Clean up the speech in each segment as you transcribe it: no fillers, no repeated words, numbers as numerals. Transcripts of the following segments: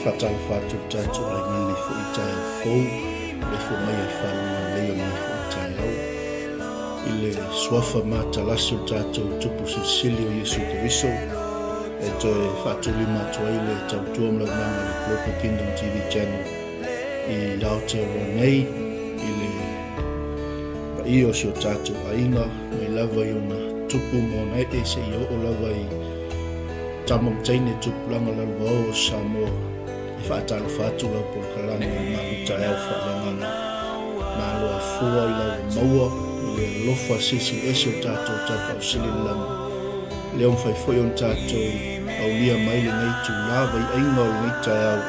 faatalofa atu i le tatou aiga i lenei foi taeao fou, maleifua mai ai faluga lelei o lenei foi taeao. I le suafa matalasi o le tatou Tupu Silisili o Iesu Keriso, e toe faatulima atu ai le tautua ma le auaunaga a le Global Kingdom TV Channel i Aotearoa nei, i le paia o si o tatou aiga, mai lava i ona tupu ma ona ee seia oo lava i tama ma teine tupulaga lalovaoa o Samoa. E faatalofa atu lau polokalame o le Malu Taeao Faaleagaga. Malo afua i lau maua i le alofa silisili ese o tatou Tapaau Sili i le Lagi. Lea ua mafai foi ona tatou aulia mai lenei itula vaiaiga o lenei taeao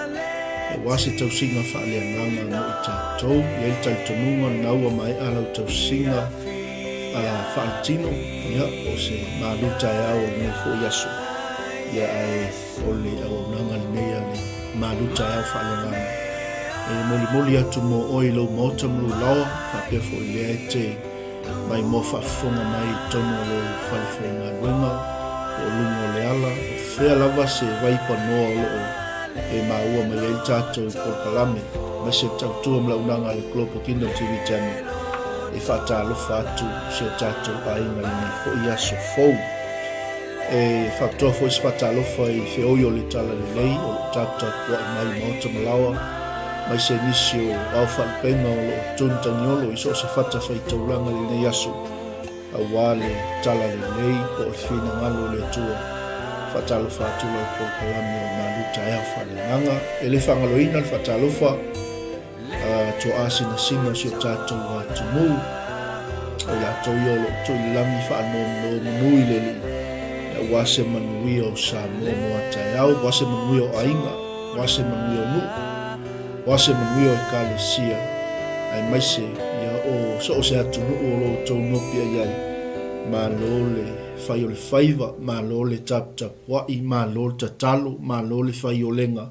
aua se tausiga faaleagaga mo i tatou. E i ai le talitonuga lena ua maea lau tausiga faaletino, ia, po o se malu taeao o lenei foi aso. Ia, ae o le auaunaga lenei a le malu taeao faaleagaga e molimoli atu mo oe i lou maota ma lou laoa, faapea foi lea e te maimoa faafofoga mai i totonu o lou fale faigaluega po o luga o le ala, o fea lava se vaipanoa o lo o e maua mai ai le tatou polokalame, aemaise le tautua ma le auaunaga a le Global Kingdom TV Channel e faatalofa atu si o tatou aiga i lenei foi aso fou. E faapitoa foi se faatalofa i feoi o le Talalelei o lo o taputapuai mai i maota ma laoa, aemaise nisi o ao faalupega o lo o tunu tagiolo i so o se fatafaitaulaga i lenei aso, aua le Talalelei po o le finagalo o le Atua. Faatalofa atu lau polokalame o le Malu Taeao Faaleagaga. E le faagaloina le faatalofa Toa sinasina o si o tatou atunuu, o i latou ia o lo o tuu i le lagi faanonomanu i le Alii, aua se manuia o Samoa mo a taeao, aua se manuia o aiga, aua se manuia o nuu, aua se manuia o Ekalesia, aemaise ia o so o se atunuu o lo outou nopiai ai. Malo le fai o le faiva, malo le taputapuai, malo le tatalo, malo le faiolega.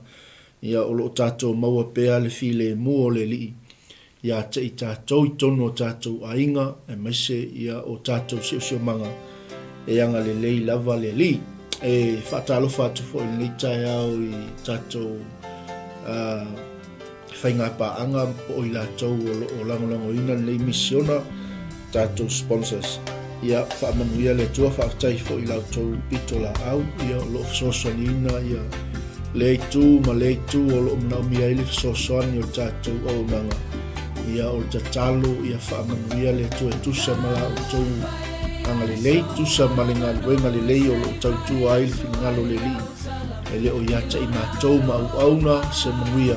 Ia, o lo o tatou maua pea le filemu o le Alii ia te i tatou i totonu o tatou aiga, aemaise ia o tatou siosiomaga e agalelei lava le Alii. E faatalofa atu foi i lenei taeao i tatou faigapaaga po o i latou o lo o lagolagoina lenei misiona, tatou sponsors. Ia faamanuia le Atua, faafetai foi i la outou pitolaau, ia o lo o fesoasoaniina ia lea itu ma lea itu o lo o manaomia ai le fesoasoani o le tatou auaunaga. Ia o le tatalo ia faamanuia le Atua e tusa ma la outou agalelei, tusa ma le galuega lelei o lo o tautua ai le finagalo o le Alii. E le o ia te i matou ma auauna se manuia,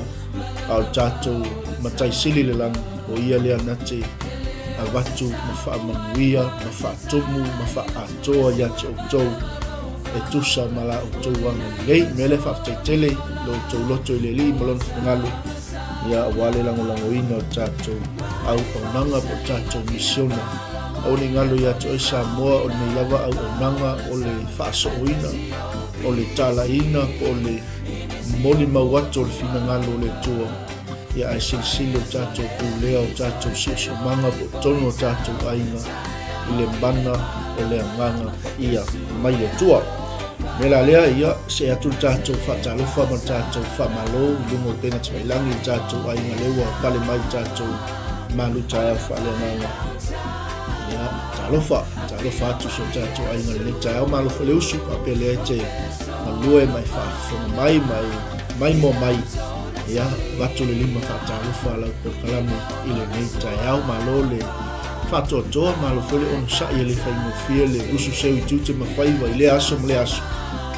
a o le tatou Matai Sili i le lagi, o ia lea na te avatu ma faamanuia ma faatumu ma faaatoa ia te outou e tusa ma la outou agalelei. O le mea lea, faafetai tele i lo outou loto i le Alii ma Lona finagalo, ia aua le lagolagoina o le tatou auaunaga po o le tatou misiona. Aua ne i galo ia te oe Samoa, o lenei lava auaunaga o le faasooina, o le talaiina po o le molimau atu o le finagalo o le Atua. Ia ae silisili o tatou pulea o tatou siosiomaga po o totonu o tatou aiga i le mana o le Agaga Paia mai le Atua. Me la lea, ia, see atu le tatou faatalofa ma le tatou faamalo i luga o upega tafailagi i le tatou aiga lea ua pale mai i le tatou malu taeao faaleagaga. Ia, talofa, talofa atu si o tatou aiga i lenei taeao, malo foi le usu, faapea lea e te galue ma e faafofoga mai ma e maimoa mai. Ia, avatu le lima faatalofa a lau polokalame i lenei taeao. Malo le faatoatoa, malo foi le onosai e le faigofie le usu seu i tiute ma faiva i lea aso ma lea aso.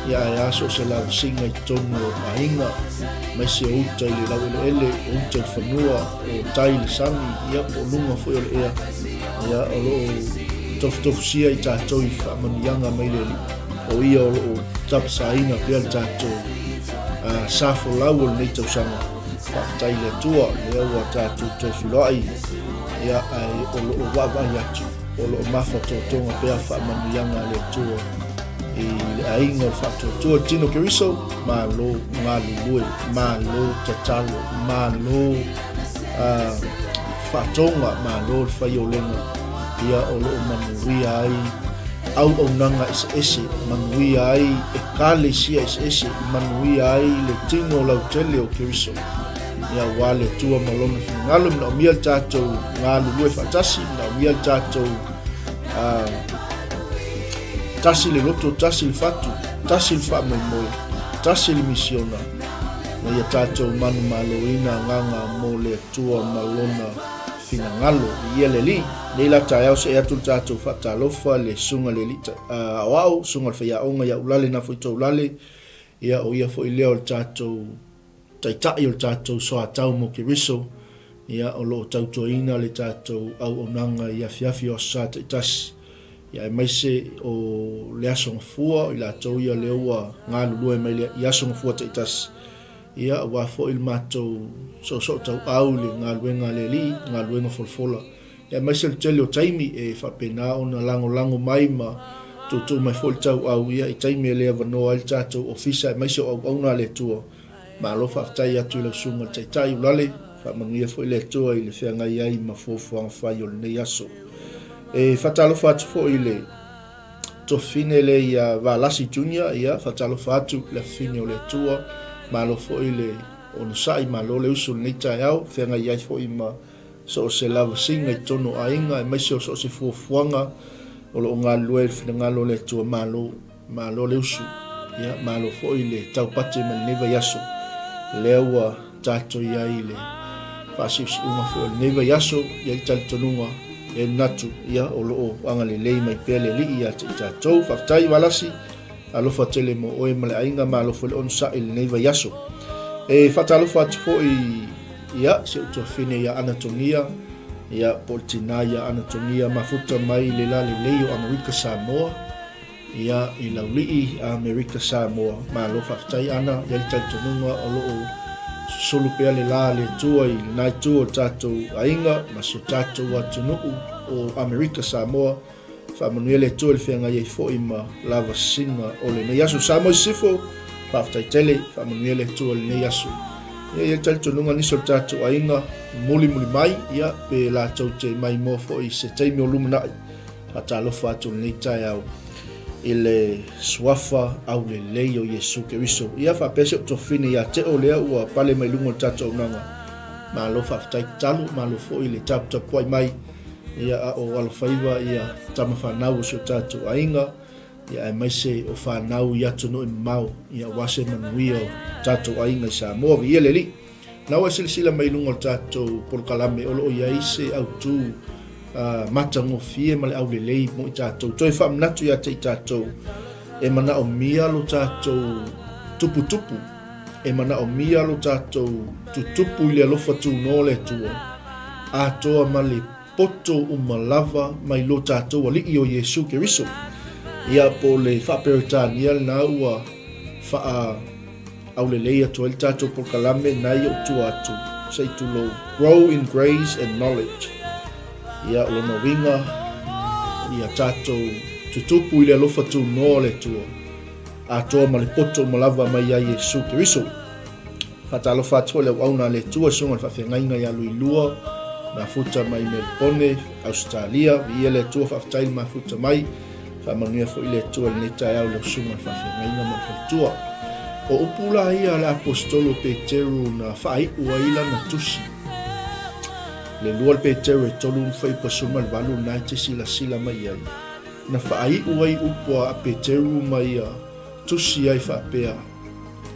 Ia, ae a so o se lavasiga i totonu o aiga, aemaise o uta i le laueleele, o uta i le fanua, o tai i le sami, ia, po o luga foi o le ea, ia, o lo o tofutofusia i tatou i faamanuiaga mai le Alii. O ia o lo o tapasaina pea le tatou sa folau o lenei tausaga. Faafetai i le Atua, lea ua tatou toe feiloai, ia, ae o lo o vaavaai atu, o lo o mafatotoga pea faamanuiaga a le Atua i le aiga o le faatuatua le tino Keriso. Malo galulue, malo tatalo, malo faatoga, malo le faiolega, ia o lo o manuia ai Auaunaga eseese, manuia ai Ekalesia eseese, manuia ai le tino lautele o Keriso. Ia, aua le Atua ma Lona finagalo, e manaomia le tatou galulue faatasi, manaomia le tatou tasi le loto, tasi le fatu, tasi le faamoemoe, tasi le misiona, ma ia tatou manumaloina agaga mo le Atua ma Lona finagalo. Viia le Alii. Nei la taeao see atu le tatou faatalofa i le Susuga i le Alii Aoao, Susuga i le Faiaoga ia Ulale na foi Toulale, ia o ia foi lea o le tatou Taitai o le tatou Soatau mo Keriso, ia o lo o tautuaina le tatou auaunaga i afiafi o Aso Sa taitasi, ia aemaise o le Aso Gafua, o i latou ia lea ua galulue mai i Aso Gafua taitasi. Ia, aua foi le matou soosootauau i le galuega a le Alii, galuega folafola, aemaise le tele o taimi e faapena ona lagolago mai ma tuutuu mai foi le tauau, ia, i taimi e le avanoa ai le tatou ofisa aemaise o auauna a le Atua. Malo faafetai atu i lau Susuga i le Taitai Ulale, faamanuia foi le Atua i le feagai ai ma fuafuaga fai o lenei aso. E faatalofa atu foi i le. Tofine lea ia Valasi Junior, ia, faatalofa atu i le afifine o le Atua, malo foi le onosai, malo le usu i lenei taeao, feagai ai foi ma so o se lavasiga i totonu o aiga, aemaise o so o se fuafuaga o lo o galulue ai le finagalo o le Atua, malo, malo le usu, ia, malo foi le taupate mai lenei vaiaso, lea ua tatou i ai i le faasiusiuga foi o lenei vaiaso, i ai le talitonuga, i ai le manatu, ia, o lo o agalelei mai pea le Alii ia te i tatou. Faafetai Valasi, alofa tele mo oe ma le aiga, malo foi le onosai i lenei vaiaso. E faatalofa atu foi ia si ou tuafine ia Anatogia, ia po o le tinā ia Anatogia, mafuta mai le lalelei o Amerika Samoa, Ia, i Laulii, Amerika Samoa. Malo faafetai Ana, i ai le talitonuga o lo o susulu pea le la a le Atua i lena itu o le tatou aiga ma si o tatou atunuu o Amerika Samoa. Faamanuia le Atua i le feagai ai foi ma lavasiga o lenei aso. Samoa i Sisifo, faafetai tele, faamanuia le Atua i lenei aso. Ia, i ai le talitonuga nisi o le tatou aiga mulimuli mai, ia, pe latou te maimoa foi i se taimi o lumanai. Faatalofa atu i lenei taeao i le suafa aulelei o Iesu Keriso. Ia faapea si ou tuafafine ia Teo lea ua pale mai luga o le tatou auaunaga. Malo faafetai tatalo, malo foi le taputapuai mai ia a o alofaiva ia tama fanau o si o tatou aiga ia aemaise o fanau i atunuu e mamao ia aua se manuia o tatou aiga i Samoa. Viia le Alii. Na ua e silasila mai i luga o le tatou polokalame o lo o i ai se autu matagofie ma le aulelei mo i tatou. Toe faamanatu ia te i tatou e manaomia lo tatou tuputupu, e manaomia lo tatou tutupu i le alofa tunoa o le Atua, atoa ma le poto uma lava mai lo tatou Alii o Iesu Keriso. Ia po o le Faa-Peretania lena ua faa aulelei atu ai le tatou polokalame na i ou tua atu, se i tulou, Grow in Grace and Knowledge. Ia, o lona uiga, ia tatou tutupu i le alofa tunoa o le Atua, atoa ma le poto uma lava mai ia Iesu Keriso. Faatalofa atu foi le auauna a le Atua, Susuga i le Faafeagaiga ia Luilua, mafuta mai Melipone, Ausetalia. Viia le Atua, faafetai le mafuta mai. Faamanuia foi le Atua i lenei taeao i lau susuga i le faafeagaiga ma le faletua. O upu la ia a le Aposetolo o Peteru na faaiu ai lana tusi. Le 2 Peteru e 3 fuaiupu 18 lena e te silasila mai i ai. Na faaiu ai upu a Peteru ma ia tusi ai faapea,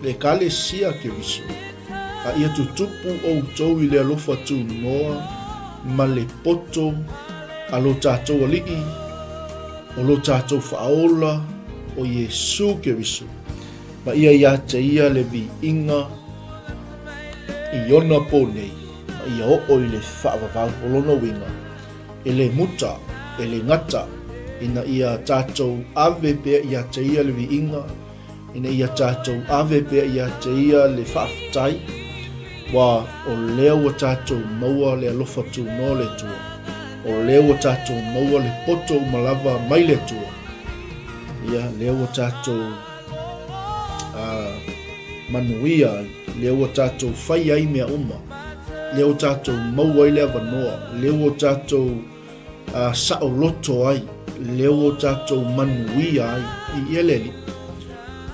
Le Ekalesia Keriso, a ia tutupu outou i le alofa tunoa ma le poto a lo tatou Alii, o lo tatou Faaola, o Iesu Keriso, ma ia ia te ia le viiga i ona po nei, ma ia oo i le faavavau. O lona uiga, e le muta, e le gata, ina ia tatou ave pea ia te ia le viiga, ina ia tatou ave pea ia te ia le faafetai, ua o lea ua tatou maua le alofa tunoa o le Atua, o lea ua tatou maua le poto uma lava mai le Atua, ia lea ua tatou manuia ai, lea ua tatou fai ai mea uma, lea ua tatou maua ai le avanoa, lea ua tatou. saoloto ai, lea ua tatou manuia ai i ia le Alii,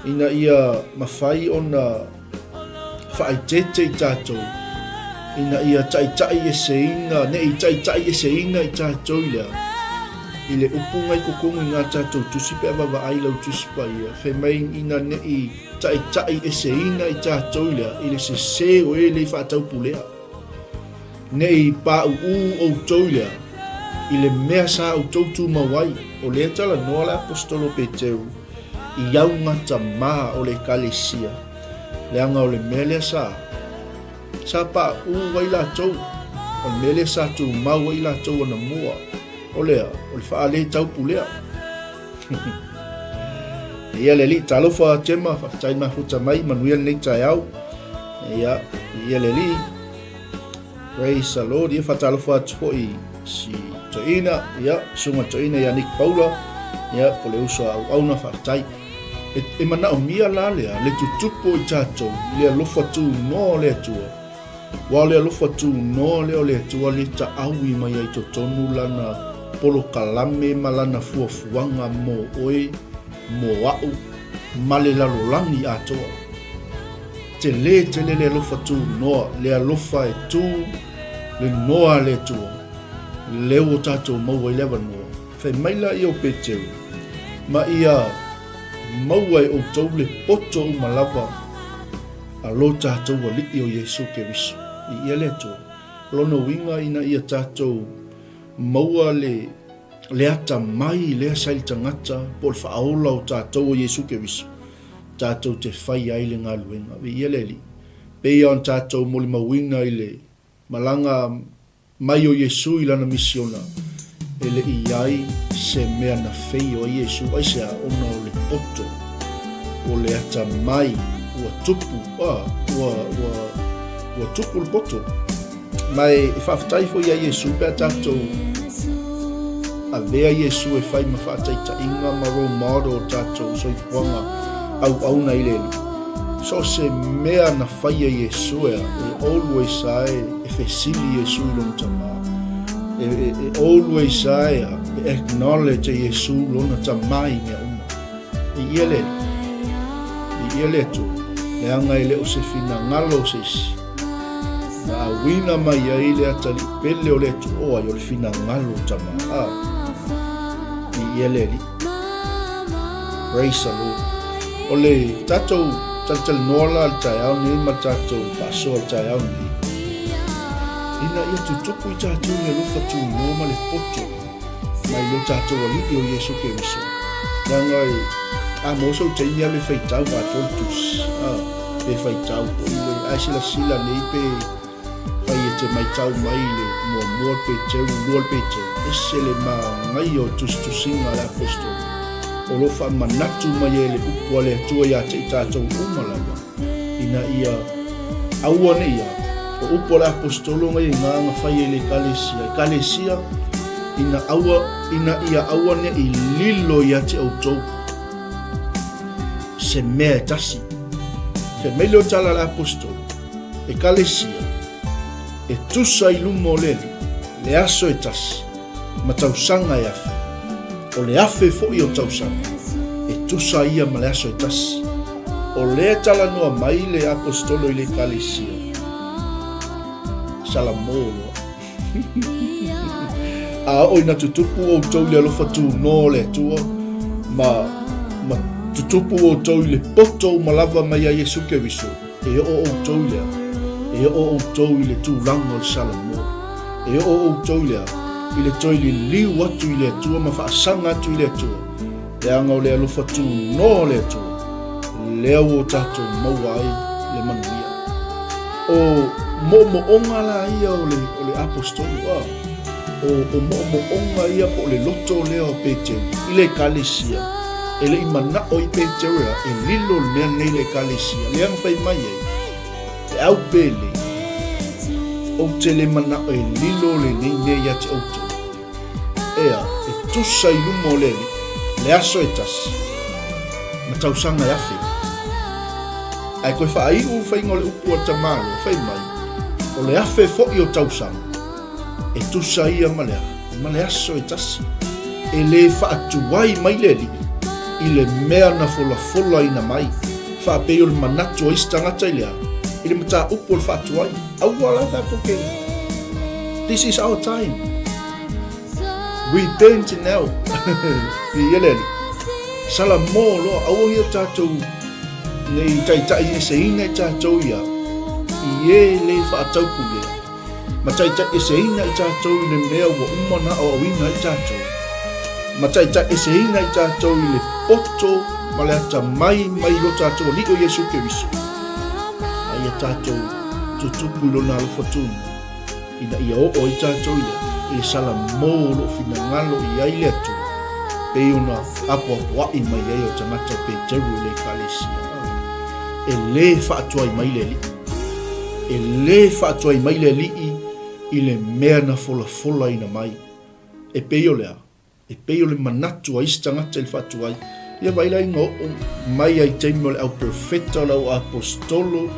ina ia mafai ona faaeteete i tatou, ina ia taitaieseina, ne i taitaieseina i tatou i le a? I le upu na i totonu i nā tatou tusi pe a vaavaai i lau Tusi Paia, fai mai ina ne i taitaieseina i tatou i le a? I le sese o e le i faataupulea. Ne i paʻuʻū ʻoutou i le a? I le mea sa ʻoutou tumau ai, o lea talanoa le Aposetolo Peteru i augata mā o le Ekalesia, leaga o le mea lea sa, sa paʻuʻū ai latou, o le mea lea sa tumau ai latou anamua, o le a? O le faaletaupu lea. Ia le Alii, talofa Gemma, faafetai mafuta mai, manuia lenei taeao. Ia, ia le Alii. Praise the Lord. Ia faatalofa atu foi si toeaina, ia, susuga toeaina ia Nick Paula, ia, po le uso a auauna, faafetai. E, e manaomia la lea, le tutupu o i tatou, i le alofa tunoa o le Atua. Aua o le alofa tunoa lea o le Atua le taʻaui mai ai totonu lana polokalame ma lana fuafuaga mo oe, mo aʻu, ma le lalolagi atoa. Tele tele le alofa tunoa, le alofa e tu le noa a le Atua, lea ua tatou maua ai le avanoa. Fai mai laia o Peteru, Ma ia maua e outou le poto uma lava a lo tatou Alii o Iesu Keriso. I ia le Atua, lona uiga ina ia tatou maua le le atamai lea sa i le tagata po o le faaola o tatou o Iesu Keriso, tatou te fai ai le galuega. Viia le Alii. Pei ona tatou molimauina i le malaga mai o Iesu i lana misiona, e le i i ai se mea na feio ai Iesu, aisea? Ona o le poto, o le atamai ua tupu, a, ua, ua, ua tupu le poto. Ma e, e faafetai foi ia Iesu pe a tatou avea Iesu e fai ma faataitaiga ma role model o tatou soifuaga auauna i le Alii. So o se mea na faia Iesu e, e always ae e fesili Iesu i lona Tama. E, e, e always ae e acknowledge e Iesu lona Tama i mea uma. I ia le Alii. I ia le Atua. Leaga e le o se finagalo o se isi. Na auina mai ai le atalii pele o le Atua, o ai o le finagalo o Tama. A. I ia le Alii. Praise the Lord. O le tatou talitalinoa la le taeao nei ma le tatou faasoa le taeao nei, ina ia tutupu i tatou le alofa tunoa ma le poto mai lo tatou Alii o Iesu Keriso. Leaga e, a maua sou taimi alu e faitau atoa le tusi, a, pe faitau foi le, ae silasila nei pe fai e te maitau mai i le muamua le Peteru, lua le Peteru, ese le manaia o tusitusiga a le Aposetolo, o lo o faamanatu mai ai le upu a le Atua ia te i tatou uma lava, ina ia aua ne i a, o upu a le Aposetolo na ia na fai ai le Ekalesia, Ekalesia, ina aua, ina ia aua ne i lilo ia te outou se mea e tasi. Fai mai lea o tala a le Aposetolo, Ekalesia, e tusa i luma o le Alii, le aso e tasi, ma tausaga e afe. O le afe foi o tausaga, e tusa ia ma le aso e tasi. O lea e talanoa mai le Aposetolo i le Ekalesia, Salamo loa. A oo ina tutupu outou i le alofa tunoa o le Atua, ma, ma tutupu outou i le poto uma lava mai a Iesu Keriso, e oo outou i le a? E oo outou i le tulaga o le Salamo. E oo outou i le a? I le toe liliu atu i le Atua ma faasaga atu i le Atua, leaga o le alofa tunoa o le Atua, lea ua o tatou maua ai le manuia. O moomooga la ia o le, o le aposetolo, a, o, o moomooga ia po o le loto lea o Peteru i le Ekalesia, e le i manao ai Peteru e a, e lilo le mea lenei i le Ekalesia, lea na fai mai ai, le au pele, ou te le manao e lilo lenei mea ia te outou. Ea, e tusa i luma o le Alii, le aso e tasi, ma tausaga e afe. Ae toe faaiu le faiga o le upu a le tamaloa, fai mai, o le afe foi o tausaga, e tusa ia ma le a? ma le aso e tasi. E lē faatuai mai le Alii i le mea na folafolaina mai, faapei o le manatu o isi tagata i le a, i le mataupu o le faatuai. Aua la tatou te. This is our time. Repent now. Viia le Alii. Salamo loa, aua ia tatou nei taitai eseina i tatou ia, i e lē faataupulea. Ma taitaiʻeseina i tatou i le mea ua uma ona aoaoina ai tatou, ma taitaiʻeseina i tatou i le poto ma le atamai mai lo tatou Alii o Iesu Keriso, a ia tatou tutupu i Lona alofa tunu, ina ia oo ai tatou i le, i le salamo o loo finagalo i ai le Atua, pei ona apoapoaʻi mai ai o tagata o Peteru i le Ekalesia. E lē faatuai mai le Alii. E lē faatuai mai le Alii i le mea na folafolaina mai. E pei o le a? E pei o le manatu a isi tagata i le faatuai. Ia vaai la ina oo mai ai taimi o le au perofeta o le au aposetolo,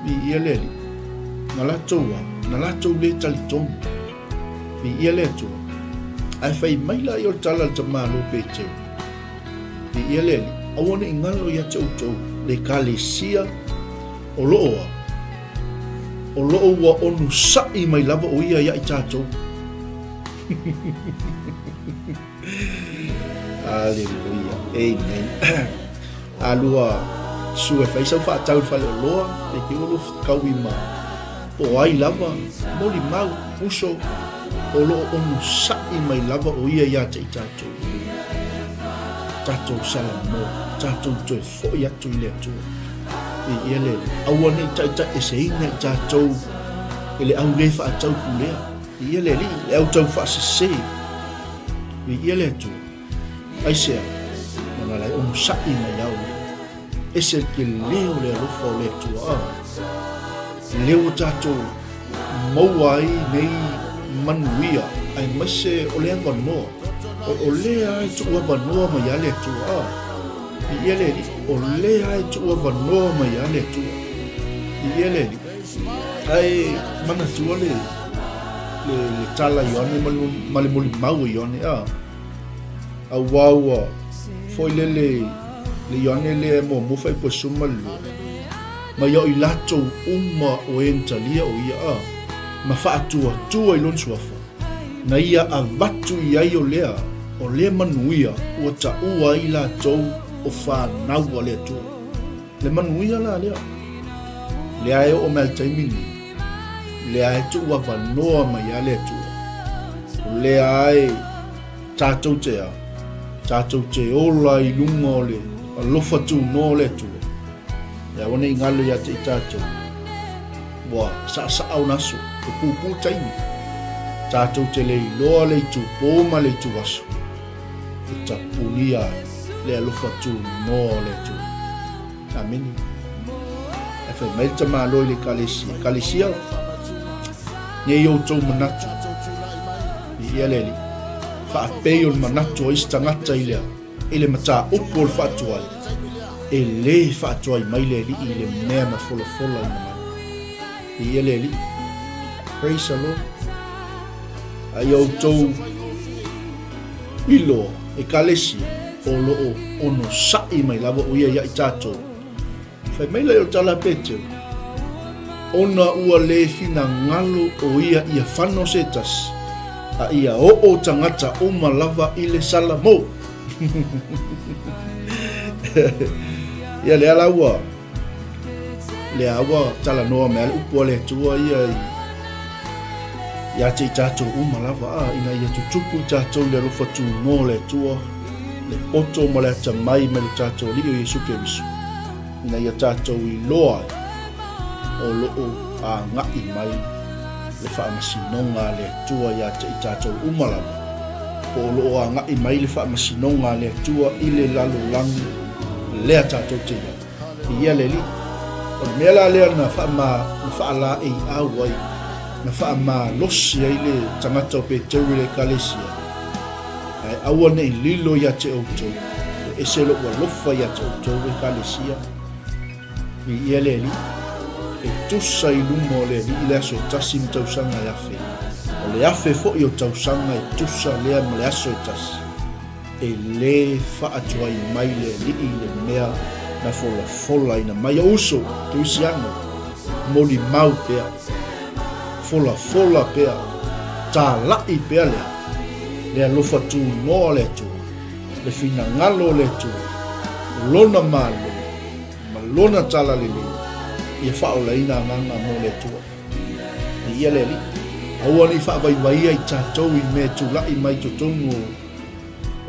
viia le Alii. Na latou a? Na latou lē talitonu. Viia le Atua. Ae fai mai la ia o le tala a le tamālo Peteru. Viia le Alii, aua ne i galo ia te outou le Ekalesia o loo a, o loo ua onosaʻi mai lava o ia ia i tatou. Aleluia. Amen. Alua su e fai sau faatau i le faleoloa, te te ua kaui ma po o ai lava, molimau, uso, o loo onosaʻi mai lava o ia ia te i tatou. Tatou salamo, tatou toe foi atu i le Atua. Viia le Alii. Aua ne i taitaiʻeseina i tatou e le au lē faataupulea. Viia le Alii, le au taufaasese. Viia le Atua. Aisea? Leaga la e onosaʻi mai au ia. Ese le telē o le alofa o le Atua. Lea ua tatou maua ai nei manuia aemaise o le avanoa. O lea lava e tuuavanoa mai lava le Atua. Viia le Alii. O lea lava e tuuavanoa mai lava le Atua. Viia le Alii. Ae manatua le, le, le tala a Ioane ma le molimau a Ioane. Auā ua foi lele le Ioane lea e muamua fai 12, ma ia o i latou uma o e na talia o ia a, ma faatuatua i lona suafa, na ia avatu i ai o lea, o lea manuia ua taua ai latou o fanau a le Atua. Le manuia la lea, lea e oo mai le taimi nei, lea e tuuavanoa mai a le Atua, o lea e tatou te a, tatou te ola i luga o le alofa tunoa o le Atua, e aua ne i galo ia te i tatou, ua saʻasaʻa ona aso, e pupū taimi, tatou te le iloa le itu pō ma le itu aso, e tapunia ai le alofa tunoa o le Atua. Amene. Ae fai mai le tamāloa i le Ekalesia, Ekalesia, nei outou manatu, viia le Alii, faapei o le manatu o isi tagata i le, i le mataupu o le faatuai, e lē faatuai mai le Alii i le mea na folafolaina mai. Viia le Alii. Praise the Lord. A ia outou iloa, Ekalesia, o lo o onosaʻi mai lava ʻo ia iā i tatou. Fai mai lea o le tala a Peteru, Ona ua lē finagalo ʻo ia ia fano se tasi, a ia oo tagata uma lava i le salamo. Ia lea la ua Lea ua talanoa mai a le upu a le Atua ia i ia te i tatou uma lava a ina ia tutupu i tatou i le alofa tunoa o le Atua, le poto ma le atamai mai lo tatou Alii o Iesu Keriso, ina ia tatou iloa ai o loo agaʻi mai le faamasinoga a le Atua ia te i tatou uma lava, po o loo agaʻi mai le faamasinoga a le Atua i le lalolagi lea tatou te i ai. Viia le Alii. O le mea la lea na faama, na faalaeiau ai, na faamalosi ai le tagata o Peteru i le Ekalesia, ae aua ne i lilo ia te outou, e ese lou alofa ia te outou Ekalesia. Viia le Alii. E tusa i luma o le Alii le aso e tasi ma tausaga e afe. O le afe foi o tausaga e tusa lea ma le aso e tasi. E lē faatuai mai le Alii i le mea na folafolaina mai. O uso, Kerisiano, molimau pea, folafola pea, tālaʻi pea le le alofa tunoa o le Atua, le finagalo o le Atua, Lona Malo, ma Lona Talalelei, ia faaolaina agaga mo le Atua. Viia le Alii. Aua ne i faavaivaia i tatou i mea e tulai mai totonu o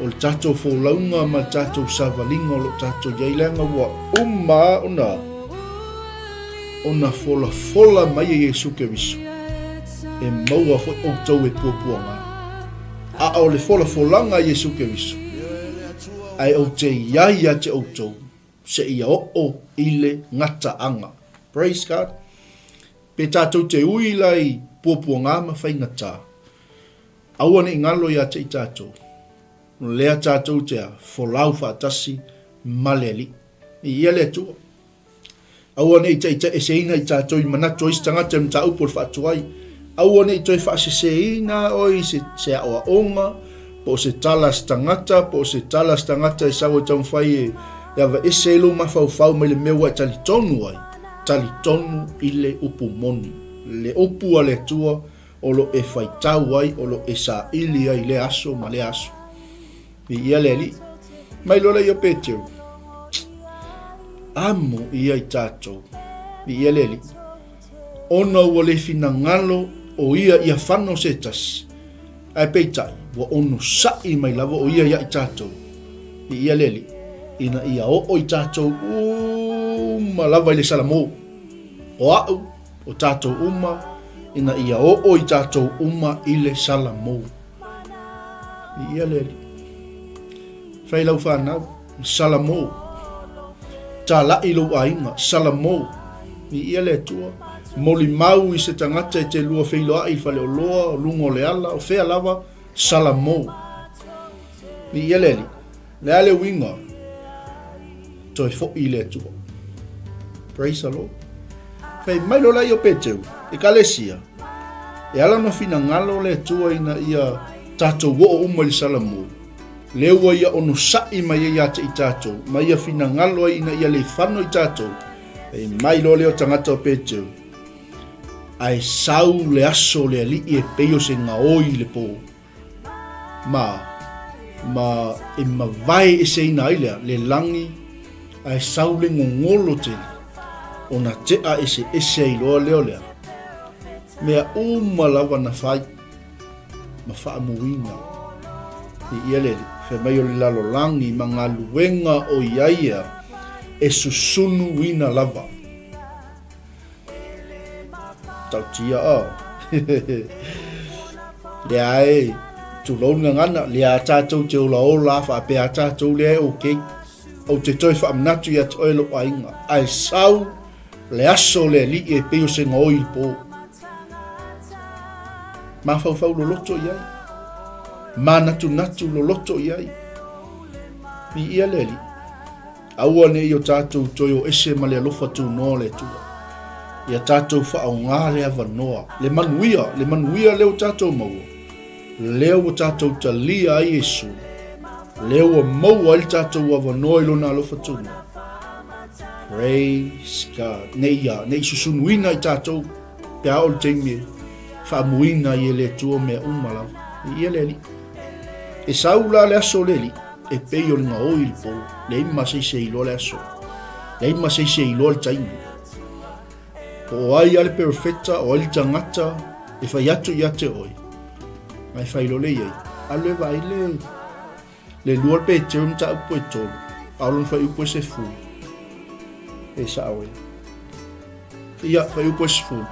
o le tatou folauga ma le tatou savaliga o lo o tatou i ai, leaga ua uma ona ona folafola mai e Iesu Keriso e maua foi outou e puapuaga. A o le folafolaga a Iesu Keriso, ae ou te i ai ia te outou seia oo i le gataaga. Praise God. Pe tatou te ui la i puapuaga ma faigata, Aua ne i galo ia te i tatou, o lea tatou te a folau faatasi ma le Alii. Viia le Atua. Aua ne i taitaieseina i tatou i manatu o isi tagata i mataupu o le faatuai. Aua ne i toe faaseseina oe i se, se aoaoga, po o se tala a se tagata, po o se tala a se tagata e sau e taumafai e, e aveese ai lou mafaufau mai le mea ua e talitonu ai. Talitonu i le upu moni, le upu a le Atua o lo e faitau ai, o lo e saili ai i lea aso ma lea aso. Viia le Alii. Mai loa lea i o Peteru. Amo ia i tatou. Viia le Alii. Ona ua le finagalo o ia ia fano se tasi. Ae peitai, ua onosai mai lava o ia ia i tatou. Viia le Alii. Ina ia oo i tatou uma lava i le Salamo. O a'u, o tatou uma, ina ia oo i tatou uma i le Salamo. Viia le Alii. Fai lau fanau, Salamo. Talaʻi lou aiga, Salamo. Viia le Atua. Molimau i se tagata e te lua feiloaʻi i le faleoloa, o luga o le ala, o fea lava, Salamo. Viia le Alii. Le a le uiga? Toe foʻi i le Atua. Praise the Lord. Fai mai loa laia o Peteru, Ekalesia, e ala ona finagalo le Atua ina ia tatou oo uma i le Salamo, lea ua ia onosai mai ai ia te i tatou, ma ia finagalo ai ina ia le fano i tatou. Fai mai loa lea o tagata o Peteru, Ae sau le aso o le Alii e pei o se gaoi i le po. Ma, ma e mavae eseina ai lea, le lagi, ae sau le gogolo tele, ona tea eseese ai loa lea o lea. Mea uma lava na fai, ma faamuina. I ia le Alii, fai mai o le lalolagi ma galuega o i ai ea, e susunuina lava. Tautia o. Lea e, tulou le gagana, lea tatou te olaola faapea tatou lea e okay. Ou te toe faamanatu ia te oe lou aiga, ae sau le aso o le Alii e pei o se gaoi i le po. Mafaufau loloto i ai. Manatunatu loloto i ai. Viia le Alii. Aua ne i o tatou toe o ese ma le alofa tunoa o le Atua. Ia tatou faaaoga le avanoa, le manuia, le manuia lea ua tatou maua, lea ua tatou talia ai Iesu, lea ua maua ai le tatou avanoa i Lona alofa tunoa. Praise God. Ne i, ne i susunuina i tatou pe a oo le taimi e faamuina ai e le Atua mea uma lava. Viia le Alii. E sau la le aso o le Alii. E pei o le gaoi i le pou, leai ma se isi e iloa le aso, leai ma se isi e iloa le taimi. Po o ai a le perofeta, o ai le tagata e fai atu ia te oe, ma e fai loa le i ai, alu e vaai le, le lua le Peteru mataupu e tolu, a o lona fuaiupu e sefulu. E sao ea. Ia, fuaiupu e sefulu.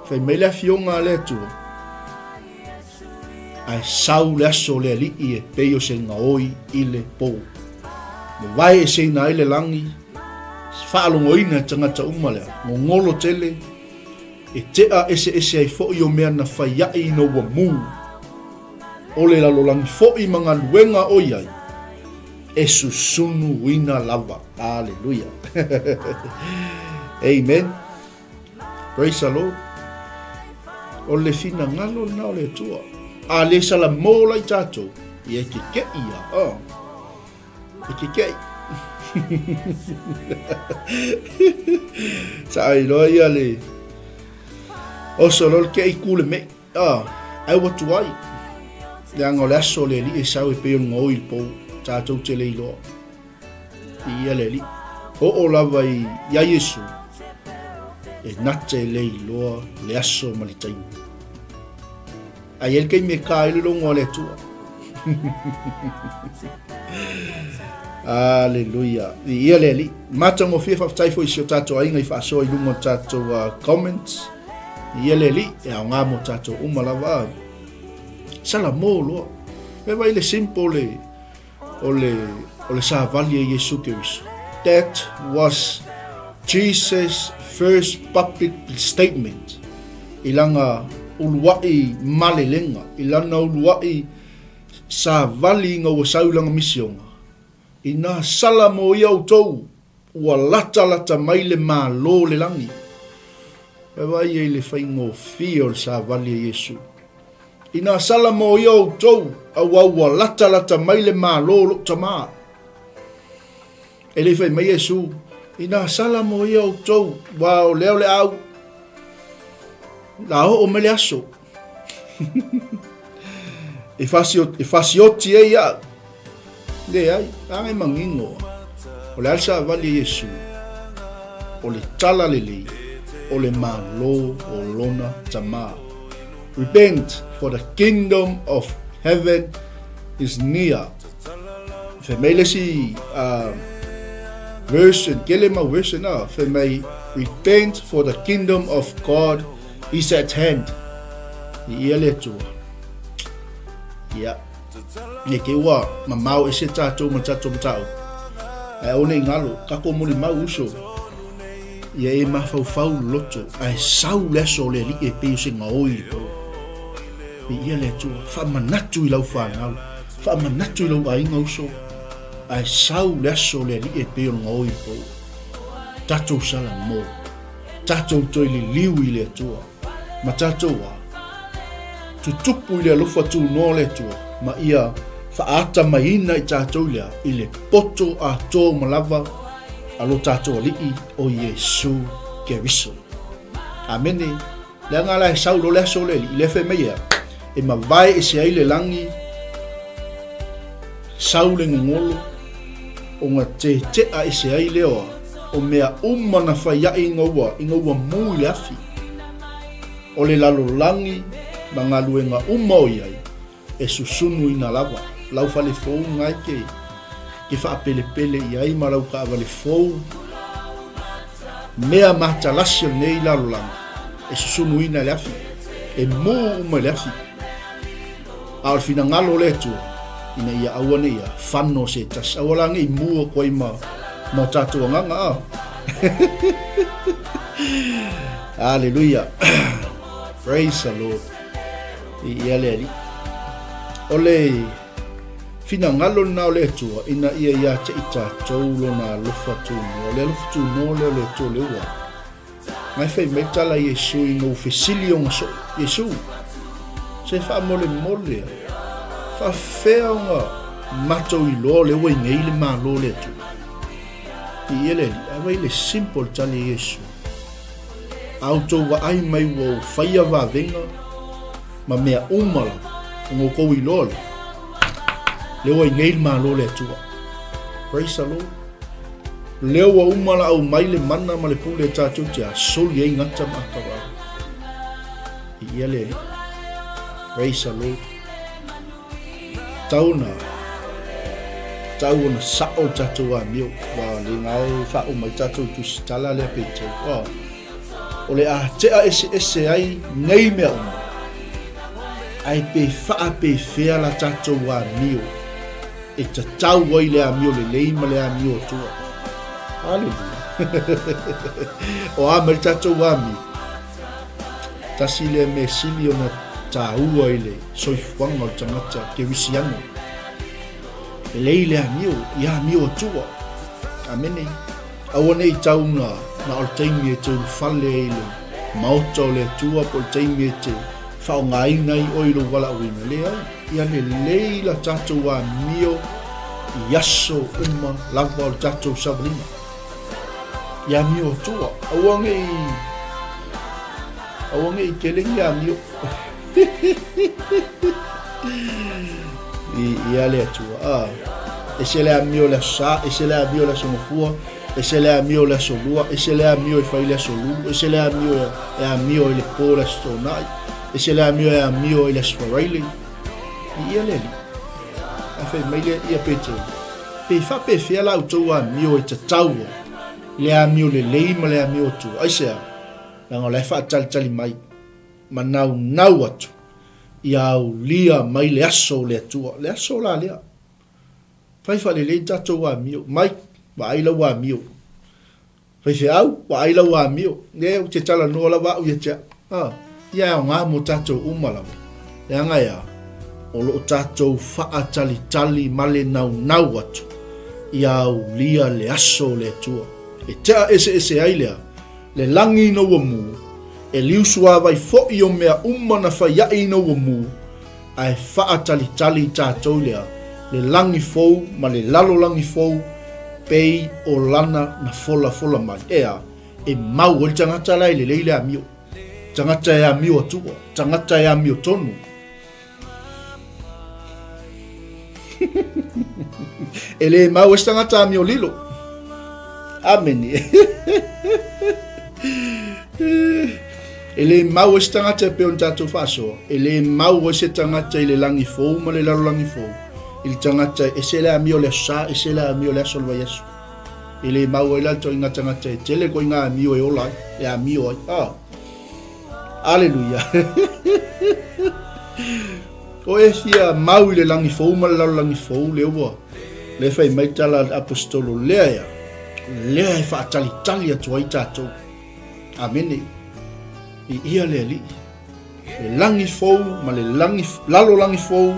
Fai mai le afioga a le Atua, Ae sau le aso o le Alii e pei o se gaoi i le pou. Mavae eseina ai le lagi, faalogoina e tagata uma lea, gogolo tele, e tea eseese ai foi o mea na faiaʻi ina ua mū. O le lalolagi foi ma galuega o i ai, e susunuina lava. Aleluia. Amen. Praise the Lord. O le finagalo lena o le Atua. A le salamo la i tatou, ia e kekeʻi ia. Oh. E kekeʻi. Sa ai loa ia le oso loa le keʻi ku le meʻi. Ah, ai ua tuai. Leaga o le aso o le alii e sau e pei o le gaoi i le pou, tatou te le iloa. I ia le alii. Oo lava i ia Iesu, e na te le iloa le aso ma le taimi. Ae i ai le taimi e ka ai le logo a le Atua. Aleluia. I ia le Alii. Matagofie faafetai foi i si o tatou aiga i faasoa i luga o tatou comments. I ia le Alii, e aoga mo tatou uma lava. Salamo loa. Me vai le simple le o le o le savali e Iesu Keriso. That was Jesus first public statement i lana uluaʻi malelega, i lana uluaʻi savali ina ua sau i lana misioga, Inā sala mo ia outou, ua latalata mai le Malo o le lagi. E vaai ai le faigofie o le savali a Iesu. Inā sala mo ia outou, auā ua latalata mai le Malo o lou Tama. E le i fai mai Iesu, Inā sala mo ia outou, wā o lea o le au, la oo mai le aso. E e fasioti ai iaʻu. Leai, leaga e manino. O le a le savali a Iesu? O le tala lelei, o le Malo o lona Tama. Repent, for the kingdom of heaven is near. Fai mai le isi version, kele mau version a, fai mai, Repent, for the kingdom of God is at hand. I ia le Atua. Ia. Ne ke ua mamao ese tātou ma tātou matau. Ae aua nei ngalo, kako moli mau uso. Ia e mafaufau loto, ae sau le aso o le alii e pei o se gaoi i le po. I ia le Atua, faamanatu i lau whanau, faamanatu i lau aiga uso, ae sau le aso o le alii e pei o le gaoi i le po. Tatou salamo. Tatou toe liliu i le Atua, ma tatou a tutupu i le alofa tunoa o le Atua, ma ia faatamaiina i tatou lea i le poto atoa uma lava a lo tatou Alii o Iesu Keriso. Amene. Leaga la e sau loa le aso o le Alii, lea fai mai ea, e mavae ese ai le lagi, sau le gogolo, ona teteʻa ese ai lea oa, o mea uma na fai aʻe ina ua, ina ua mū i le afi. O le lalolagi ma galuega uma o i ai, e susunuina lava lau fale fou na e ke, ke faapelepele i ai ma lau taavale fou, mea matalasi o lenei lalolagi, e susunuina i le afi, e mū uma i le afi. A o le finagalo o le Atua, ina ia aua ne i ia fano se tasi, aua la ne i mū atu ai ma, ma o tatou agaga, a. Aleluia. Praise the Lord. I ia le Alii. O le finagalo lena o le Atua, ina ia ia te i tatou lona alofa tunoa. O le alofa tunoa lea o le Atua le ua. Ngai fai mai tala Iesu i ngou fesili ona soo. Iesu, se faamolemole a, faafefea ona matou iloa o lea ua inei le Malo o le Atua? I ia le Alii, a vai le simple tali a Iesu. A outou vaai mai ua ou faia vavega ma mea uma lava, ona outou iloa lea, lea ua inei le Malo o le Atua. Praise the Lord. Lea ua uma la aumai le mana ma le pule e tatou te a soli ai gata ma akavale. I ia le Alii. Praise the Lord. Tau na tau ona sao le tatou amio. Wa le ngā e wha mai tatou i tusitala lea pe tau. Wa, o le a tea ese ese ai nei mea uma. Ai pe whaa pe whea la tatou amio. E tatau ai le amio lelei ma le amio atua. Haleluia. O a mai le tatou amio. Tasi lea mea sili ona tāua i le soifuaga o le tagata kerisiano. Lelei le amio, i amio atua. Amene. Aua ne i tau na, na o le taimi e te ulufale ai i le maota o le Atua po o le taimi e te. faaaogaina ai oe i lou valaauina. Leai, ia lelei la tatou amio i aso uma lava o le tatou savaliga. Ia amio atua, aua ne i aua ne i tele ni amio. Viia le Atua. Ah, ese le amio o le aso Sa, ese le amio o le aso Gafua, ese le amio o le aso Lua, ese le amio e fai le aso Lulu, ese le amio e amio i le po le aso Toonai, ese le amio e amio i le aso Faraile. Viia le Alii. Ae fai mai le ia Petero, Pe faapefea la outou amio e tatau ai le amio lelei ma le amio atua? Aisea? Leaga o la e faatalitali mai ma naunau atu ia aulia mai le aso o le Atua. Le aso la lea. Fai faalelei tatou amio. Mai, vaai lau amio. Faifeau, vaai lau amio. E, ou te talanoa lava au ia te au. Ah, ia e aoga mo tatou uma lava. Leaga e a? O lo o tatou faatalitali ma le naunau atu ia aulia le aso o le Atua. E tea eseese ai lea, le lagi ina ua mū, e liusuāwai foʻi o mea uma na fai aʻe ina ua mū, ae faatalitali i tatou lea le lagi fou ma le lalolagi fou pei o lana na folafola mai. Ea, e mau ai le tagata la e lelei le amio, tagata e amio atua, tagata e amio tonu. E le mau ai se tagata amio lilo. Amene. E le mau ai se tagata e pei ona tatou faasoa, e le mau ai se tagata i le lagi fou ma le lalolagi fou, i le tagata e ese le amio o le aso Sa, ese le amio o le aso o le vaiaso. E le mau ai la le ituaiga tagata e tele koe i ngā amio e ola ai, e amio ai. Ah. Aleluia. O e fia mau i le lagi fou ma le lalolagi fou, lea ua le fai mai tala a le aposetolo lea ea, lea e faatalitali atu ai tatou. Amene. Viia le Alii. Le lagi fou ma le lagi, lalolagi fou,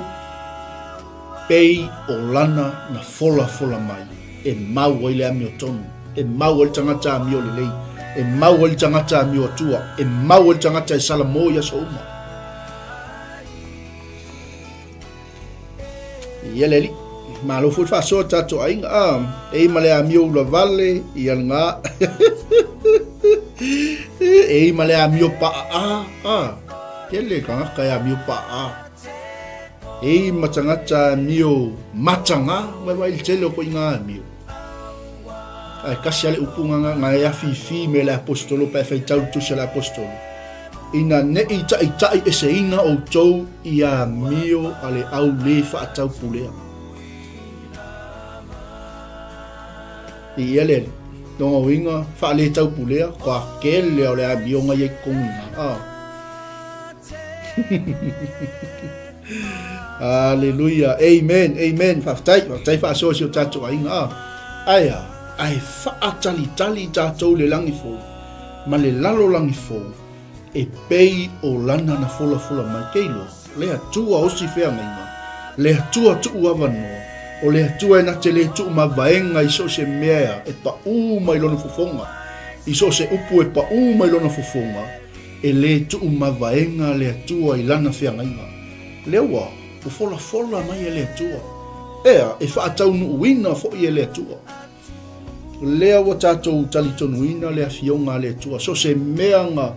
pei o lana na folafola mai e mau ai le amiotonu, e mau ai le tagata amio lelei, e mau ai le tagata amio atua, e mau ai le tagata e salamo i aso uma. Ia le alii. Malo foi le faasoa tatou aiga. Ah, e i ma le amio ula vale, ia lena. E i ma le amio paa. Ah, tele tagata e amio paa. E i ma tagata amio mataga, vaivai le tele o koiga amio. Ae kasi a le upu nga nga e afifi me le aposetolo pe a faitau le tusi a le aposetolo. Ina neʻi taʻitaʻi eseina ʻoutou i amio a le au lē faataupulea. I ia le lona uiga faaletaupulea, kua kele o le amioga ia i totonu i ina. Ah. Aleluia. Amen. Amen. Faafetai. Faafetai faasoa si o tatou aiga. Ah. Ae a, ae faatalitali tatou le lagi fou ma le lalolagi fou e pei o lana na folafola mai. Kei loa, le Atua osi feagaiga, le Atua tuu avanoa, o le Atua e na te le tuu mavaega i so o se mea e paʻū mai lona fofoga, i so o se upu e paʻū mai lona fofoga, e le tuu mavaega le Atua i lana feagaiga. Lea ua folafola mai e le Atua. Ea, e faataunuuina foi e le Atua. Lea ua tatou talitonuina le Afioga a le Atua, so o se mea na,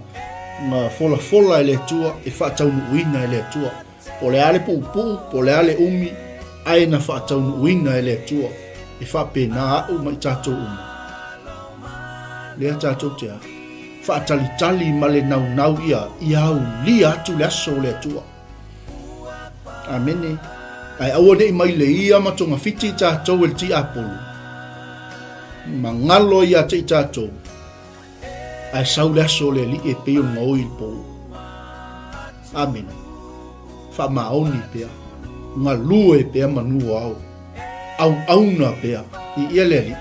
na folafola e le Atua, e faataunuuina e le Atua. Po o le a le puupuu, po o le a le umi, ae na faataunuuina e le Atua. E faapena au ma i tatou uma. Lea tatou te a, faatalitali ma le naunau ia, ia aulia atu le aso o le Atua. Amene. Ae aua ne i mai le ia ma togafiti i tatou e le tiapolo, ma galo ai ia te i tatou, ae sau le aso o le Alii e pei ona gaoi i le pō. Amene. Faamaoni pea, galue pea manu o ao, auauna pea, i ia le Alii.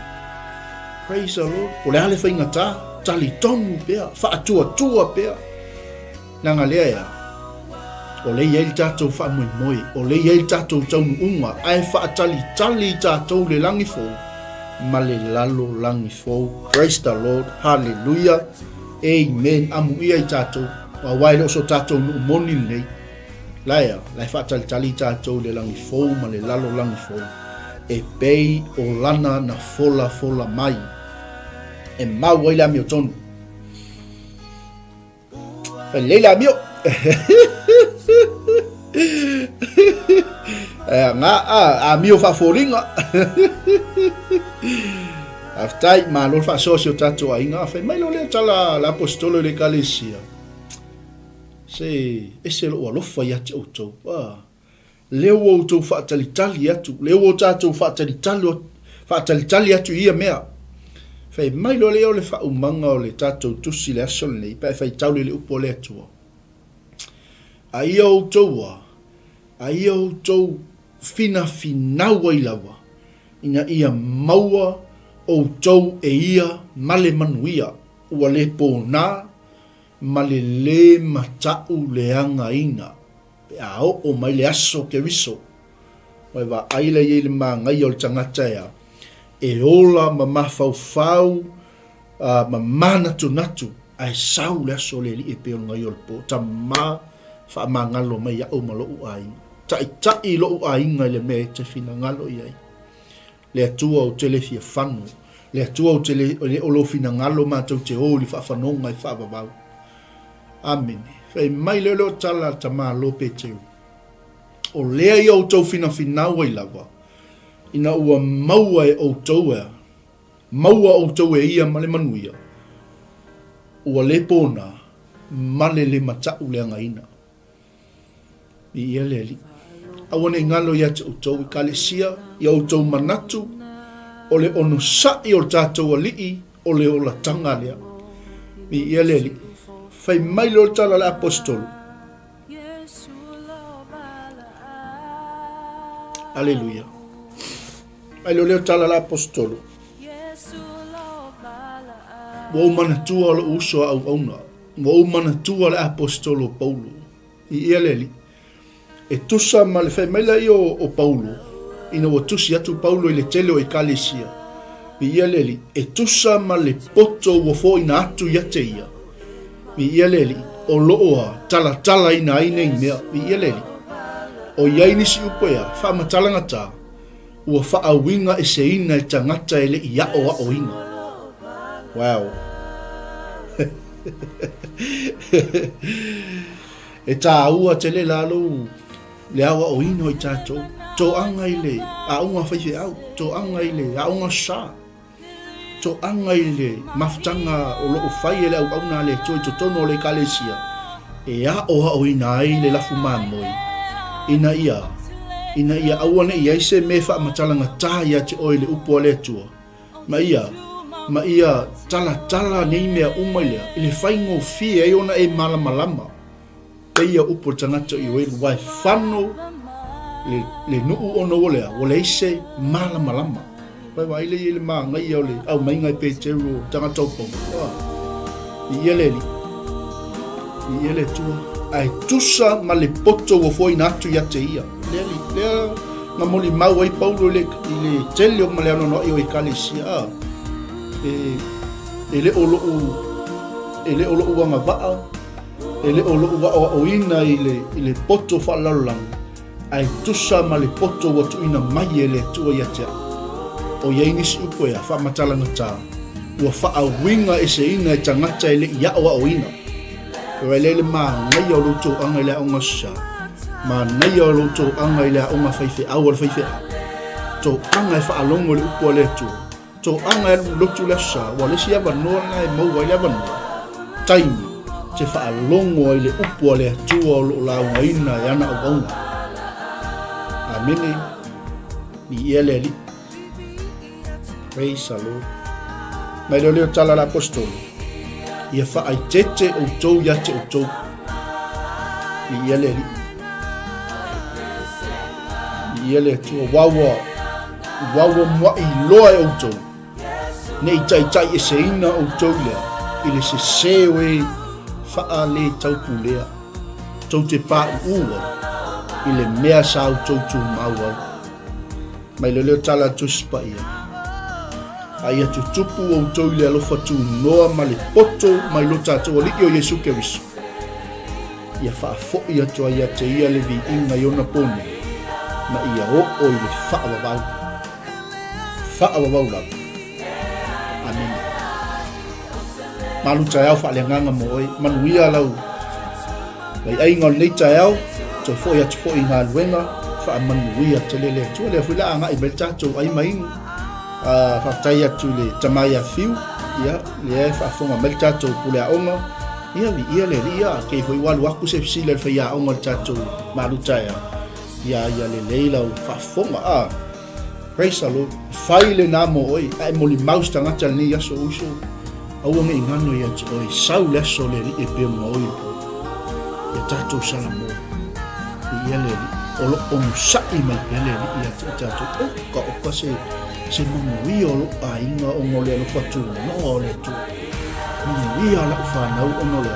Praise the Lord. Po o le a le faigata, talitonu pea, faatuatua pea. Leaga lea ea, o lea i ai le tatou faamoemoe, o lea i ai le tatou taunuuga, ae faatalitali i tatou le lagi fou ma le lalolagi fou. Praise the Lord, hallelujah, amen, amuia i tatou. Aua e le o so tatou nuu moni lenei. La ea, la e faatalitali tatou i le lagi fou ma le lalolagi fou, e pei o lana na folafola mai, e mau ai le amiotonu. Fai lelei le amio. Nga a amio faafoliga. Faafetai, malo le faasoa si o tatou aiga. Fai mai lo lea tala a le aposetolo i le ekalesia. Se ese lou alofa ia te outou. Ah, lea ua outou faatalitali atu, lea ua tatou faatalitali, faatalitali atu i ia mea. Fai mai loa lea o le faaumaga o le tatou tusi i le aso lenei, pe a e faitau i le upu a le Atua. A ia outou a, a ia outou finafinau ai lava, ina ia maua outou e ia ma le manuia, ua le pōnā, ma le lē mataʻu leagaina pe a oo mai le aso Keriso. Ua e vaai la i ai le manaia o le tagata ea e ola ma mafaufau ma manatunatu ae sau le aso o le Alii e pei o le gaio o le po. Tama faamagalo mai iaʻu ma loʻu aiga. Taʻitaʻi loʻu aiga i le mea e te finagalo i ai. Le Atua ou te le fia fano. Le Atua ou te le, e le o lou finagalo matou te o i le faafanoga e faavavau. Amene. Fai mai lea o le tala a le tamālo Peteru, O lea ia outou finafinau ai lava, ina ua maua e outou ea, maua outou e ia ma le manuia, ua le pōnā, ma le le mataʻu leagaina. Viia le Alii. Aua ne i galo ia te outou Ekalesia i a outou manatu o le onosai o le tatou Alii o le olataga lea. Viia le Alii. Fai mai loa le tala a le Aposetolo. Aleluia. Mai loa lea tala a le Aposetolo. Ua ou manatua lou uso a auauna. Ua ou manatua le Aposetolo o Paulo. I ia le Alii. E tusa ma le fai mai laia o Paulo, ina ua tusi atu Paulo i le tele o Ekalesia, i ia le Alii, e tusa ma le poto ua foina atu ia te ia, i ia le Alii, o loo a talatalaina ai nei mea, i ia le Alii. O iai nisi upu ea, faamatalagatā, Ua faauiga eseina e tagata e le i aʻoaʻoina. Wow. E tāua tele la lou le aoaoina o i tātou. Toaga i le aoga faifeau, toaga i le aoga sa. Toaga i le mafutaga o lo o fai e le auauna a le Atua i totonu o le Ekalesia e aoaoina ai le lafu mamoe, ina ia, ina ia aua ne i ai se mea e faamatalagata ia te oe i le upu a le Atua, ma ia, ma ia talatala nei mea uma i lea, i le faigofie ai ona e malamalama. Peia upu o le tagata i oe ua e fano le, le nuu ona ua lea, ua leai se malamalama. Pai vaai le i le māngaia o le aumaiga e Peteru o tagata o Paulo. Ah, i ia le alii, i ia le Atua, ae tusa ma le poto ua foaina atu ia te ia. Le alii, lea na molimau ai Paulo i le, i le tele o ma le anoanoai o Ekalesia. Ah, e, e le o lou, e le o lou agavaa, E le o lou aoaoina i le, i le poto faalelalolagi, ae tusa ma le poto ua tuuina mai e le Atua ia te au. O i ai nisi upu ea, faamatalangatā, ua faauiga eseina e tagata e le i aoaoina. E lea le manaia o lou toaga i le aoga sa, manaia o lou toaga i le aoga faifeau a le faifeau, toaga e faalogo i le upu a le Atua, Toaga e alu lotu le aso sa, ua le isi avanoa lena e maua ai le avanoa, taimi, te faalogo ai le upu a le Atua o lo o laugaina e ana auauna. Amene. Viia le Alii. Praise the Lord. Mai leo leo tala la apostolo. Ia faaitete outou ia te outou. Viia le Alii. Viia le Atua. Wawa Ua muaʻi loa e ʻoutou, ne i taitaiʻeseina ʻoutou lea i le sesē o e faale-taupulea, tou te paʻuʻu ai i le mea sa outou tumau ai. Mai lea leo tala a Tusi Paia, A ia tutupu ʻoutou i le alofa tunoa ma le poto mai lo tatou Alii o Iesu Keriso. ia faafoi atu ai ia te ia le viiga i ona po nei, ma ia oo i le faavavau, faavavau lava. Amene. Malu taeao faaleagaga mo oe, manuia lau vaiaiga o lenei taeao, toe foi atu foi i galuega, faamanuia tele le Atua. Lea foi la agai mai le tatou ai ma inu. Faafetai atu i le tama ia Fiu, ia, lea e faafofoga mai le tatou pule aoga, ia, viia le Alii, ia, kei foi ua alu aku se fesili a le faiaoga i le tatou malu taeao, ia, ia lelei lau faafofoga, a. Praise the Lord. Fai lena mo oe, a e molimau se tagata lenei aso uso, aua ne i gano ia te oe, sau le aso o le Alii e pei ona oe i le po. Ia tatou Salamoa, viia le Alii, o lo o onosai mai pea le Alii ia te i tatou, oka oka se, se manuia o lou aiga ona o le alofa tunoa o le Atua. Manuia lau fanau ona o le,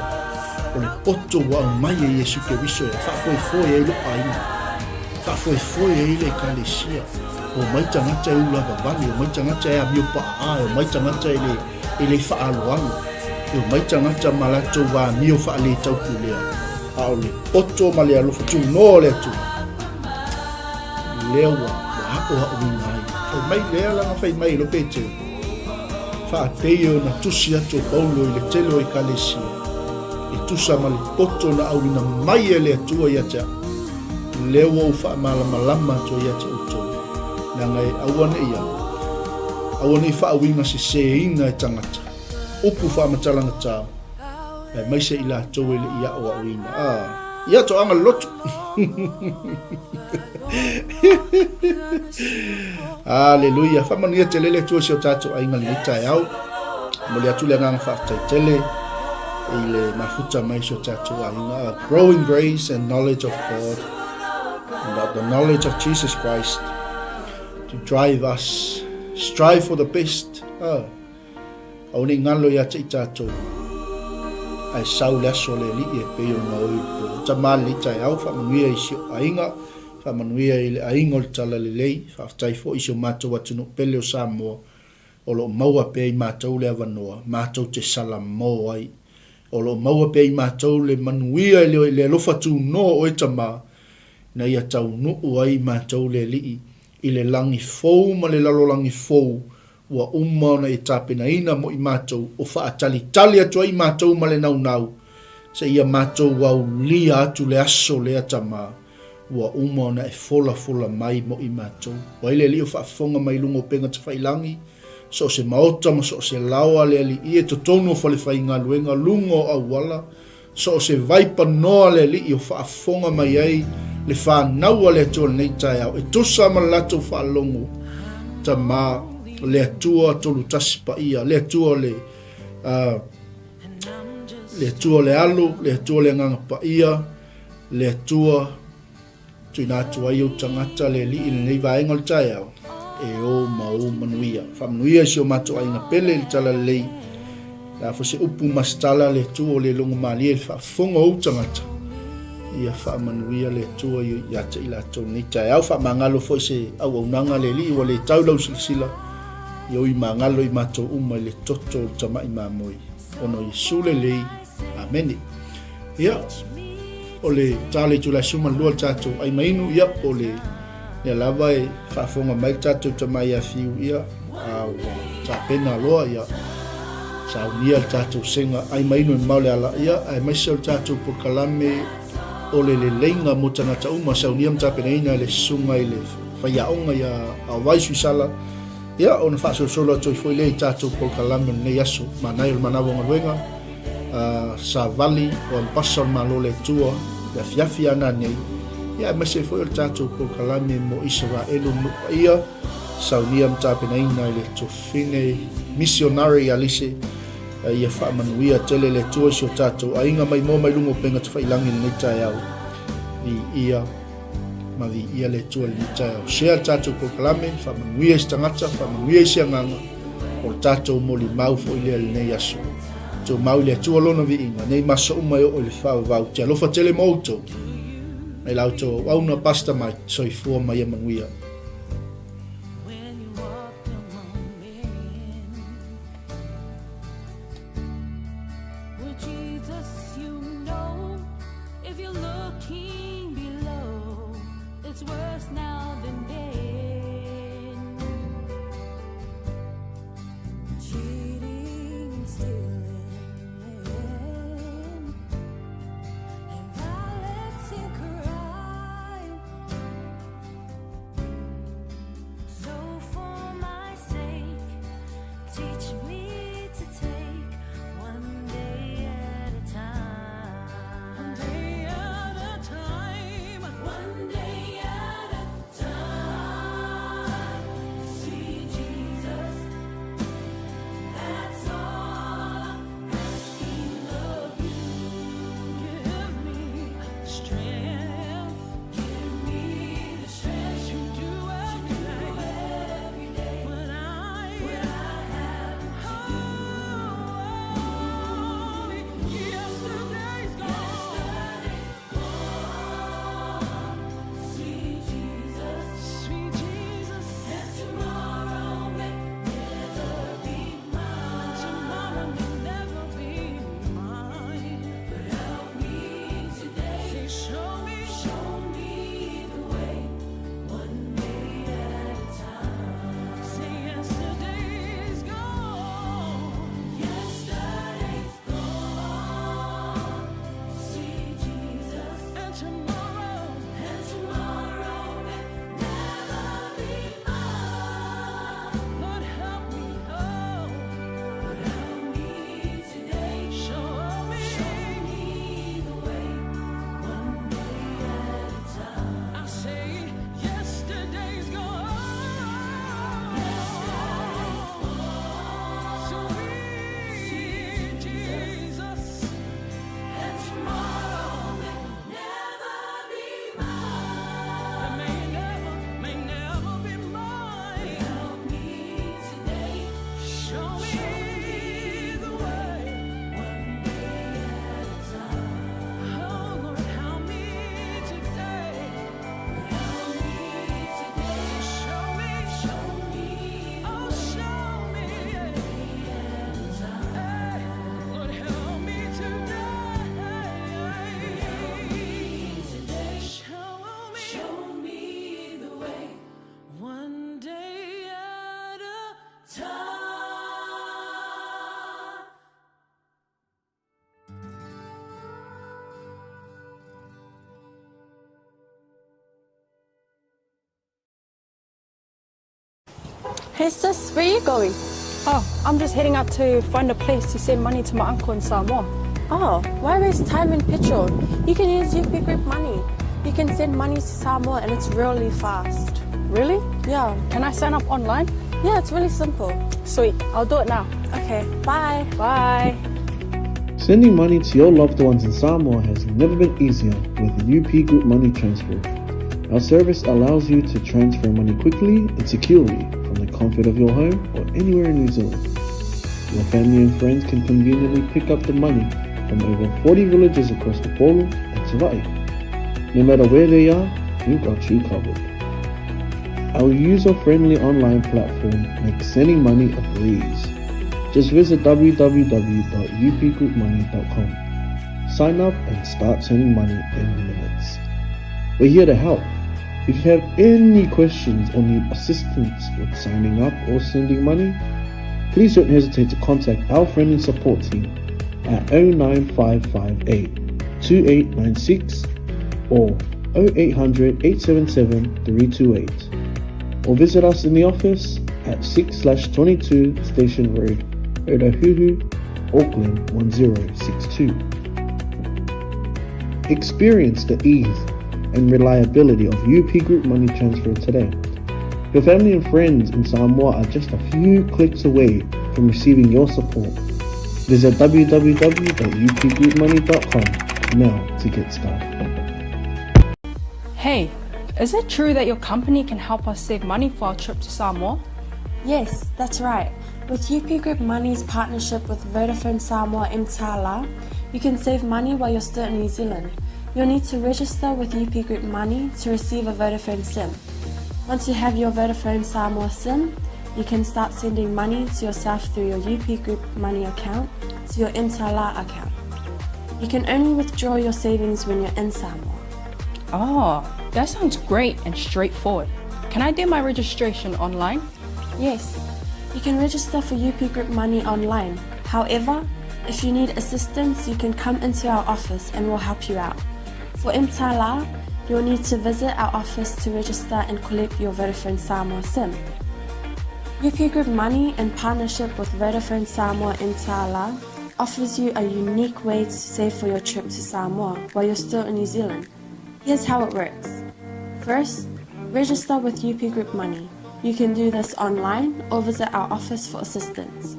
o le poto ua aumai e Iesu Keriso e faafoefoe ai lou aiga. Faafoefoe ai le Ekalesia, omai tagata e ulavavale, omai tagata e amio paaa, e omai tagata e le, e le faaaloalo, e omai tagata ma latou amio faaletaupulea, a o le poto ma le alofa tunoa o le Atua, lea ua, ua aoaoina ai. Fai mai lea lana fai mai i lo Petero, faapei ona tusi atu o Paulo i le tele o Ekalesia, e tusa ma le poto na auina mai e le Atua ia te au. Lea ua ou faamalamalama atu ai ia te outou, leaga e aua ne i au, aua ne i faauiga seseina e tagata, upu faamatalagatā, aemaise i latou e le i aʻoaʻoina. A, ia toaga le lotu! Aleluia! Faamanuia tele le Atua i si o tatou aiga i lenei taeao. Momoli atu le agaga faafetai tele i le mafuta mai si o tatou aiga. A growing grace and knowledge of God and of the knowledge of Jesus Christ to drive us, strive for the best. Ah, aua ne i galo ia te i tatou, ae sau le aso o le Alii e pei ona o i le po. Tama lenei taeao, faamanuia i si ou aiga, faamanuia i le aiga o le Talalelei, faafetai foi i si o matou atunuu pele o Samoa, O lo o maua pea i matou le avanoa matou te salamo ai. O lo o maua pea i matou le manuia i le alofa tunoa o oe Tama, ina ia taunuu ai matou le Alii i le lagi fou ma le lalolagi fou ua uma ona e tapenaina mo i matou, o faatalitali atu ai matou ma le naunau, seia matou aulia atu le aso lea Tama. Ua uma ona e folafola mai mo i matou. O ai le Alii o faafofoga mai luga o upega tafailangi, so o se maota ma so o se laoa le Alii e totonu o falefaigaluega luga o auala, so o se vaipanoa le Alii o faafofoga mai ai le fanau a le Atua lenei taeao, e tusa ma le latou faalogo, Tama, le Atua Tolutasi Paia, le Atua o le, uh, le Atua o le Alo, le Atua o le Agaga Paia, Le Atua, tuuina atu ai ou tagata le Alii i lenei vaega o le taeao, e o ma ou manuia. Faamanuia i si o matou aiga pele i le talalelei, le a foi se upu ma se tala le Atua o le logomalie i le faafofoga o ou tagata, ia faamanuia le Atua ia te i latou i lenei taeao. Faamagalo foi se auaunaga le Alii ua le tau lau silasila, ia ui magalo i matou uma i le toto o le tamai mamoe, ona o Iesu lelei. Amene. Ia, o le ta le itula e 12 le tatou ai ma inu, ia, po o le mea lava e faafofoga mai le tatou tama ia Fiu, ia, a ua tapena loa, ia, saunia le tatou sega ai ma inu e mamao le ala, ia, aemaise o le tatou polokalame o le leleiga mo tagata uma, saunia ma tapenaina e le susuga i le faiaoga ia Aovai Suisala, Ia, ona faasolosolo atu ai foi lea i tatou polokalame o lenei aso. Manaia o le manawa o galuega, savali o Ambasa o le Malo o le Atua, le afiafi a nanei, ia aemaise ai foi o le tatou polokalame mo Isaraelu le nuu paia, saunia ma tapenaina e le Tofine Misionare ia Lise, ia faamanuia tele le Atua i si o tatou aiga mai moa mai luga o upega tafailangi i lenei taeao. Viia. Ma viia le Atua i lenei taeao. Share le tatou polokalame, faamanuia i se tagata, faamanuia i se agaga, o le tatou molimau foi lea i lenei aso. Tumau i le Atua lona viiga, nei ma aso uma e oo i le faavavau. Te alofa tele mo outou. Mai la outou auauna, Pastor Mike, soifua ma ia manuia. Well, Jesus, you know, if you Hey sis, where are you going? Oh, I'm just heading out to find a place to send money to my uncle in Samoa. Oh, why waste time and petrol? You can use UP Group Money. You can send money to Samoa and it's really fast. Really? Yeah. Can I sign up online? Yeah, it's really simple. Sweet, I'll do it now. Okay, bye. Bye. Sending money to your loved ones in Samoa has never been easier with UP Group Money Transfer. Our service allows you to transfer money quickly and securely from the comfort of your home or anywhere in New Zealand. Your family and friends can conveniently pick up the money from over 40 villages across Upolu and Savaii. No matter where they are, we've got you covered. Our user-friendly online platform makes sending money a breeze. Just visit www.upgroupmoney.com. Sign up and start sending money in minutes. We're here to help. If you have any questions or need assistance with signing up or sending money, please don't hesitate to contact our friendly support team at 09558 2896 or 0800 877 328 or visit us in the office at 6/22 Station Road, Otahuhu, Auckland 1062. Experience the ease and reliability of UP Group Money Transfer today. Your family and friends in Samoa are just a few clicks away from receiving your support. Visit www.upgroupmoney.com now to get started. Hey, is it true that your company can help us save money for our trip to Samoa? Yes, that's right. With UP Group Money's partnership with Vodafone Samoa Mtala, you can save money while you're still in New Zealand. You'll need to register with UP Group Money to receive a Vodafone SIM. Once you have your Vodafone Samoa SIM, you can start sending money to yourself through your UP Group Money account to your Mtala account. You can only withdraw your savings when you're in Samoa. Oh, that sounds great and straightforward. Can I do my registration online? Yes, you can register for UP Group Money online. However, if you need assistance, you can come into our office and we'll help you out. For Mtala, you'll need to visit our office to register and collect your Vodafone Samoa SIM. UP Group Money, in partnership with Vodafone Samoa Mtala, offers you a unique way to save for your trip to Samoa while you're still in New Zealand. Here's how it works. First, register with UP Group Money. You can do this online or visit our office for assistance.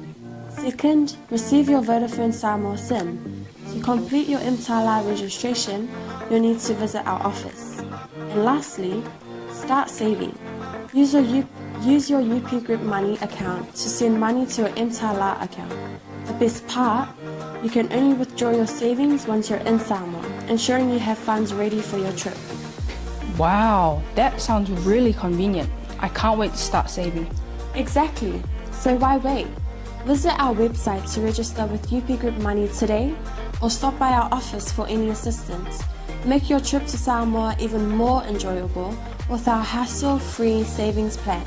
Second, receive your Vodafone Samoa SIM. To complete your Mtala registration, you'll need to visit our office. And lastly, start saving. Use your, U- use your UP Group Money account to send money to your Mtala account. The best part, you can only withdraw your savings once you're in Samoa, ensuring you have funds ready for your trip. Wow, that sounds really convenient. I can't wait to start saving. Exactly. So why wait? Visit our website to register with UP Group Money today or stop by our office for any assistance. Make your trip to Samoa even more enjoyable with our hassle free savings plan.